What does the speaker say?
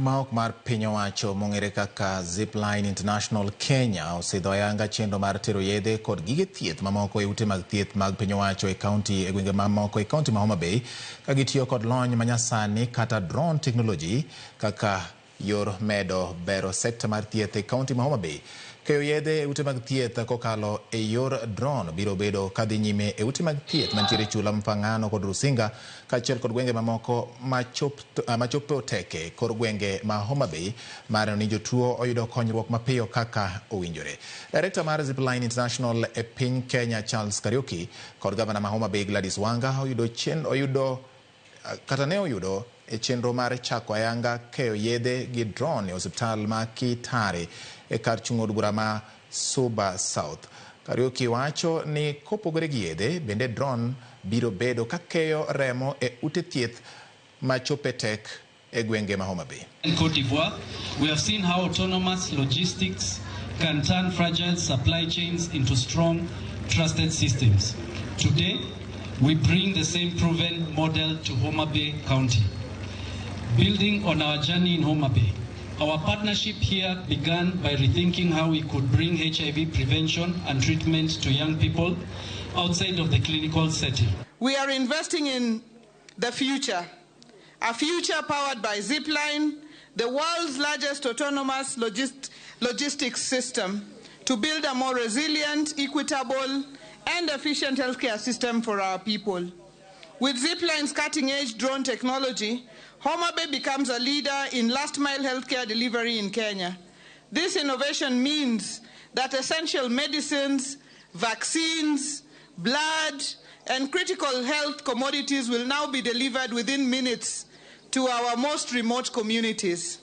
ma ok mar piny owacho mong'ere kaka Zipline International Kenya osidho ayanga chenro mar tero yedhe kod gige thieth mamoko e ute mag thieth mag piny owacho e kaunti e gwenge mamoko e kaunti ma Homa Bay ka gitiyo kod lony manyasani kata drone technology kaka yor medo bero sekta mar thieth e kaunti ma Homa Bay. Keyo yedhe e ute mag thieth kokalo e yor drone biro bedo kadhi nyime e ute mag thieth mantiere e chula Mfangano kod Rusinga kaachiel kod gwenge mamoko machopo teke kor gwenge ma Homa Bay mar neno ni jotuo oyudo konyruok mapiyo kaka owinjore. Director mar Zipline International e piny Kenya Charles Kariuki kod gavana ma Homa Bay Gladys Wanga oyudo chen, oyudo kata ne oyudo e chenro mar chako ayanga keyo yedhe gi drone e osiptal ma Kitare e kar chung' od bura ma Suba South. Kariuki wacho ni kopogore gi yedhe, bende drone biro bedo ka keyo remo e ute thieth ma chope tek e gwenge ma Homa Bay. In Cote d'Ivoire, we have seen how autonomous logistics can turn fragile supply chains into strong, trusted systems. Today, we bring the same proven model to Homa Bay County. Building on our journey in Homa Bay, our partnership here began by rethinking how we could bring HIV prevention and treatment to young people outside of the clinical setting. We are investing in the future, a future powered by Zipline, the world's largest autonomous logistics system, to build a more resilient, equitable, and efficient healthcare system for our people. With Zipline's cutting-edge drone technology, Homa Bay becomes a leader in last-mile healthcare delivery in Kenya. This innovation means that essential medicines, vaccines, blood, and critical health commodities will now be delivered within minutes to our most remote communities.